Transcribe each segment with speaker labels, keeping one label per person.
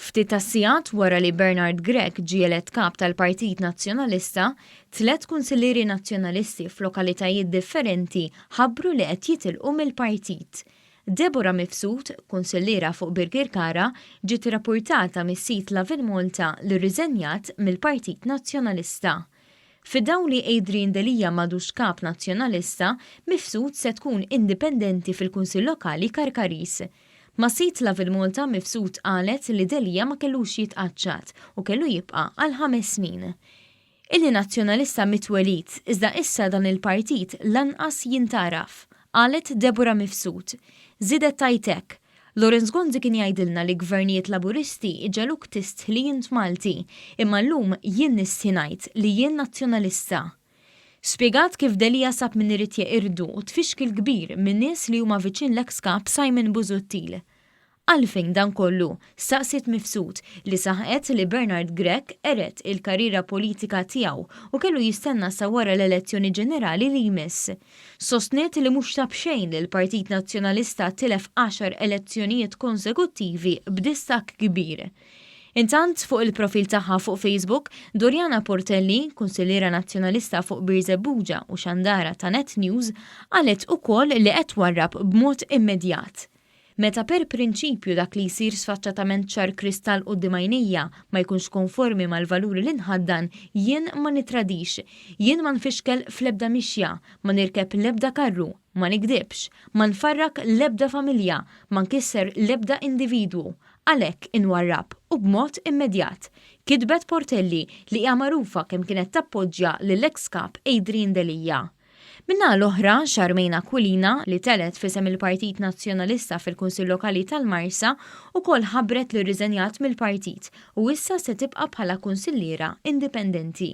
Speaker 1: Ftit tas-sigħat wara li Bernard Grech ġie elett kap tal-Partit Nazzjonalista, tlett kunsillieri Nazzjonalisti f'lokalitajiet differenti ħabbru li qed jitilqu mill-partit. Deborah Mifsud, kunsilliera fuq Birkirkara, ġiet rappurtata mis-sit Lovin Malta li rriżenjat mill-Partit Nazzjonalista. Fid-dawl li Adrian Delia m'għadux kap Nazzjonalista, Mifsud se tkun indipendenti fil-Kunsill Lokali Karkariż. Mas-sit Lovin Malta Mifsud qalet li Delia ma kellux jitqaċċat u kellu jibqa' għal ħames snin. Ili Nazzjonalista mit-twelid, iżda issa dan il-partit lanqas jintgħaraf, qalet Deborah Mifsud. Żiedet tgħid hekk, Lawrence Gonzi kien jgħidilna li gvernijiet Laburisti iġegħluk tistħi li int Malti, imma llum jien nistħi ngħid li jien Nazzjonalista. Spjegat kif Delia sab min irid jeqirdu u tfixkil kbir minn nies li huma viċin l-eks Kap Simon Busuttil. Għalfejn dan kollu? staqsiet Mifsud, li saħqet li Bernard Grech qered il-karriera politika tiegħu u kellu jistenna sa wara l-elezzjoni ġenerali li jmiss. Sostniet li mhux ta' b'xejn li l-Partit Nazzjonalista tilef għaxar elezzjonijiet konsekuttivi b'distakk kbir. Intant, fuq il-profil tagħha fuq Facebook, Doriana Portelli, kunsilliera Nazzjonalista fuq Birżebbuġa u xandara ta' Net News, qalet ukoll li qed twarrab b'mod immedjat. Meta per prinċipju dak li jsir sfaċċatament ċar kristall quddiem għajnejja ma jkunx konformi mal-valuri li nħaddan, jien ma nittradix. Jien ma nfixkel fl-ebda mixja, ma nirkeb l-ebda karru, ma nigdibx, ma nfarrak l-ebda familja, ma nkisser l-ebda individwu. Għalhekk inwarrab, u b'mod immedjat. Kitbet Portelli li hija magħrufa kemm kienet tappoġġja lill-eks Kap Adrian Delia. Min-naħa l-oħra, Charmaine Aquilina, li telgħet f'isem il-Partit Nazzjonalista fil-Kunsill Lokali tal-Marsa, ukoll ħabbret li rriżenjat mill-partit u issa se tibqa' bħala kunsilliera indipendenti.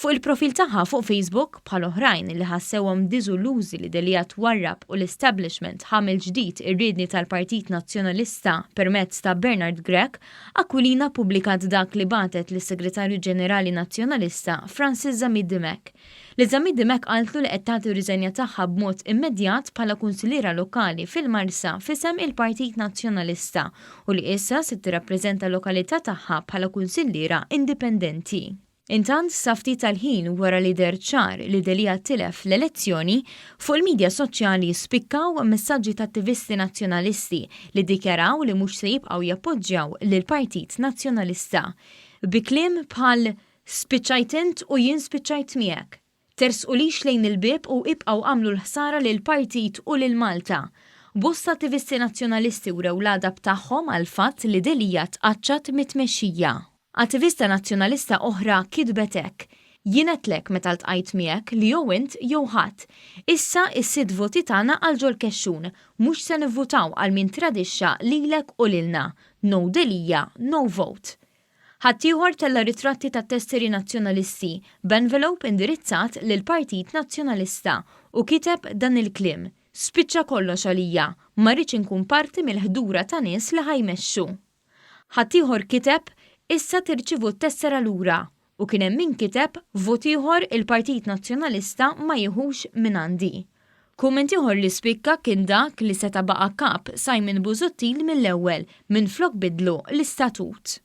Speaker 1: Fuq il-profil tagħha fuq Facebook, bħal oħrajn li ħassewhom diżullużi li Delia twarrab u l-establishment ħa mill-ġdid ir-riedni tal-Partit Nazzjonalista permezz ta' Bernard Grech, Aquilina ppubblikat dak li bagħtet lis-Segretarju Ġenerali Nazzjonalista Francis Zammit Dimech. Li Zammit Dimech qaltlu li qed tagħti r-riżenja tagħha b'mod immedjat bħala kunsilliera lokali fil-Marsa f'isem il-Partit Nazzjonalista u li issa se tirrappreżenta l-lokalità tagħha bħala kunsilliera indipendenti. Intant, sa ftit tal-ħin wara li deher ċar li Delia tilef l-elezzjoni, fuq il-midja soċjali spikkaw messaġġi ta' attivisti Nazzjonalisti li ddikjaraw li mhux se jibqgħu jappoġġjaw lill-Partit Nazzjonalista. Bi kliem bħal Spiċċajt int u jien spiċċajt miegħek. Tersqulix lejn il-bieb u ibqgħu agħmlu l-ħsara lill-partit u lil Malta. Bosta attivisti Nazzjonalisti wrew l-għadab tagħhom għall-fatt li Delia tqaċċat mit-tmexxija. Attivista Nazzjonalista oħra kitbet hekk, Jien għedtlek meta ltqajt miegħek li jew int jew ħadd. Issa is-sitt voti tagħna għal ġol-kexxun. Mhux se nivvutaw għal min tradixxa lilek u lilna. No Delia, no vote. Ħaddieħor tella' ritratti ta' tesseri Nazzjonalisti b'envelope indirizzat lill-Partit Nazzjonalista u kiteb dan il-kliem, Spiċċa kollox għalija, ma rridx inkun parti mill-ħdura ta' nies li ħa jmexxu. Ħaddieħor kiteb, Issa tirċievu t-tessera lura u kien hemm min kiteb, Vot ieħor il-Partit Nazzjonalista ma jieħux mingħandi. Kumment ieħor li spikka kien dak li seta' baqa' Kap Simon Busuttil mill-ewwel minflok biddlu l-istatut.